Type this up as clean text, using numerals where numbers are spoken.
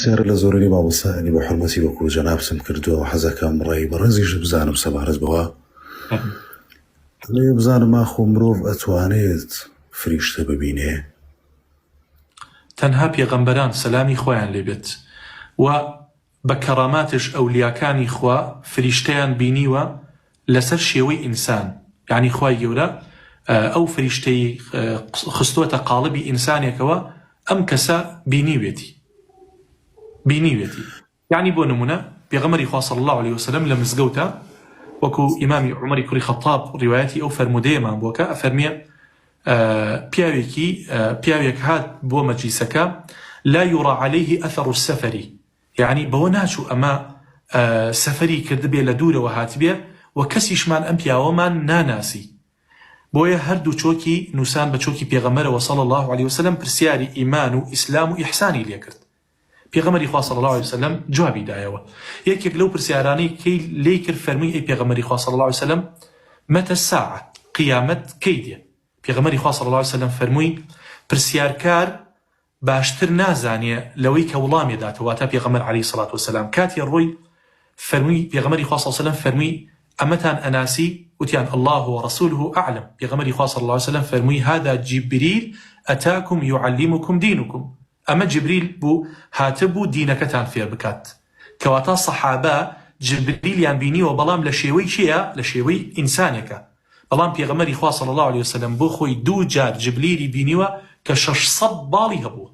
پرسیارە لە زۆرینەی مامۆستایانی بە حورمەتی وەکو جەنابتم کردووە و حەزەکەم ڕای بەڕێزیشت بزانم سەبارەت بەوە. ئەمەوێ بزانم ئاخۆ مرۆڤ ئەتوانێت فریشتە ببینێ؟ تەنها پێغەمبەران سەلامی خوایان لێ بێت و بە کەڕاماتش ئەولیاکانی خوا فریشتەیان بینیوە لەسەر شێوەی ئینسان یانی خوای گەورە ئەو فریشتەی خستۆتە قاڵبی ئینسانێکەوە ئەم کەسە بینیوێتی بینیوێتی یانی بۆ نمونە پێغەمبەری خوا صلی اللە علیە وسلم لە مزگەوتا وەکو ئیمامی عومەری کوڕی خەتاب ڕیوایەتی ئەو فەرموودەیەمان بۆ کە ئەفەرمێ پیاوێکی پیاوێک هات بۆ مەجلیسەکە لا یورا علیه اثر السفر یعنی بەوە ناچوو ئەمە سەفەری کردبێ لە دوورەوە هاتبێ و کەسیشمان ئەم پیاوەمان ناناسی بۆیە هەردوو چۆکی نووسان بە چۆکی پێغەمبەرەوە صلی اللە علیه وسلم پرسیاری ئیمان و ئیسلام و ئیحسانی لێکرد پێغەمبەری خوا صلی اللە علیە وسلم جوابی دایەوە یەکێک لەو پرسیارانەی کەی لێی کرد فەرمووی ئەی پێغەمبەری خوا صلی اللە علیە وسلم متى الساعە قیامەت کەی دێ پێغەمبەری خوا صلی اللە علیە وسلم فەرمووی پرسیارکار باشتر نازانێ لەوەی کە وڵامێ داتەوە واتە پێغەمبەر علیە الصلوة والسلام کاتێ ڕۆی فەرمووی پێغەمبەری خوا صلی اللە علیە وسلم فەرمووی ئەمەتان ئەناسی وتیان اللە ورسوله اعلم پێغەمبەری خوا صلی اللە علیە وسلم فەرمووی هذا جبریل اتاکم یعلمکم دینکم ئەمە جبریل بوو هاتبوو دینەکەتان فێر بکات کەواتە سەحابە جبریلیان بینیوە بەڵام لە شێوەی کێیە لە شێوەی ئینسانێکە بەڵام پێغەمبەری خوا صلی اللە علیە وسلم بۆ خۆی دوو جار جبلیلی بینیوە کە 600 باڵی هەبووە.